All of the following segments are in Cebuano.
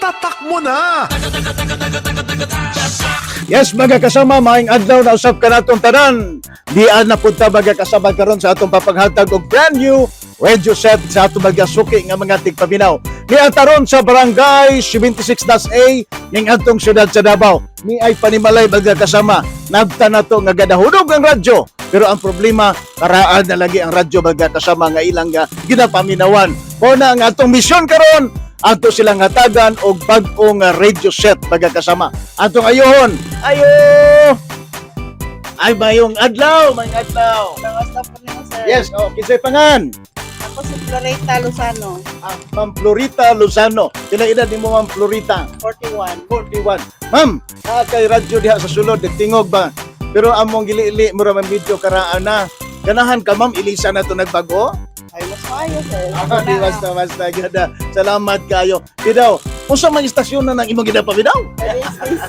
Itatak mo na! Yes, mga kasama, maayong adlaw na usab kanatong tanan. Dian na punta, mga kasama, karon sa atong papaghatag og brand new radio set sa atong mga suki nga mga tigpaminaw. Ni taron sa Barangay 76-A ning atong syudad sa Davao. Ni ay panimalay, mga kasama. Nabta na to nga gadahudog ang radyo. Pero ang problema, karaan na lagi ang radyo, mga kasama, nga ilang nga ginapaminawan. Mao na ang atong misyon karon, ato silang hatagan og bag-ong radio set, mga kasama. Atong ayohon. Ayo! Ay, mayong adlaw, mayong adlaw. Kamusta po niyo, sir? Yes, oh, kinsay pangan? Ako si Floreta Lozano. Ah, Ma'am Florita Lozano. Pila edad nimo, Ma'am Florita? 41. 41. Ma'am, naa kay radyo diha sa sulod, nagtingog ba? Pero among gili-ili, mura man medyo karaan na. Ganahan ka, ma'am, ilisa na to nagbago? Ay, mas maayo, sir. Ah, di basta basta gada. Salamat kayo. Bidaw, unsa man istasyon na nang imong ginapaminaw? DXDC.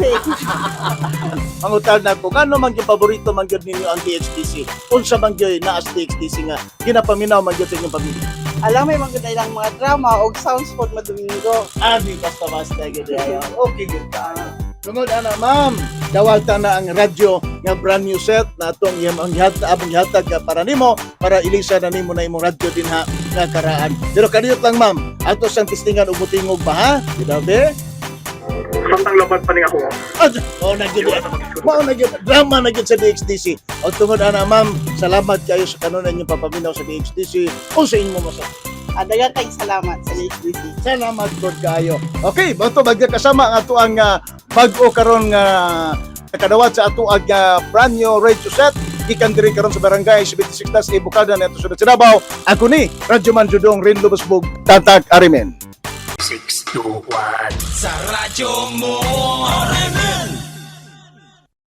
Mangutan na ko, ngano man gyud paborito man gyud ninyo ang DXDC? Unsa man gyud naa sa DXDC nga ginapaminaw man gyud sa inyong pamilya? Alam, may maganda ilang mga drama og sounds pod madomingo. Ah, di basta basta gyud ayo. Okay gyud ka. Tungod ana, ma'am, dawalta na ang radyo nga brand new set na atong iyang ang among gihatag ka para nimo, para ilisa na nimo na imong radyo dinha nga karaan. Pero kaniyot lang, ma'am, ato sang testingan ug mutingog ba ha? Di ba, be? Samtang labad pa niya ako. Ah, oh, na gyud. Mao na gyud drama na gyud sa DXDC. O tungod ana, ma'am, salamat kayo sa kanunan inyong papaminaw sa DXDC. O sa inyo mo sa Ah, daghang kay salamat sa DXDC. Salamat gud kayo. Okay, bato bagya kasama ang ato ang bag-o karon nga nakadawat sa ato ang brand new radio set gikan diri karon sa Barangay 76 das Ibukada na sa Davao. Ako ni Radyo Man Judong Rinlo Busbog, Tatak Arimen. 6, 2, 1. Sa radyo mo.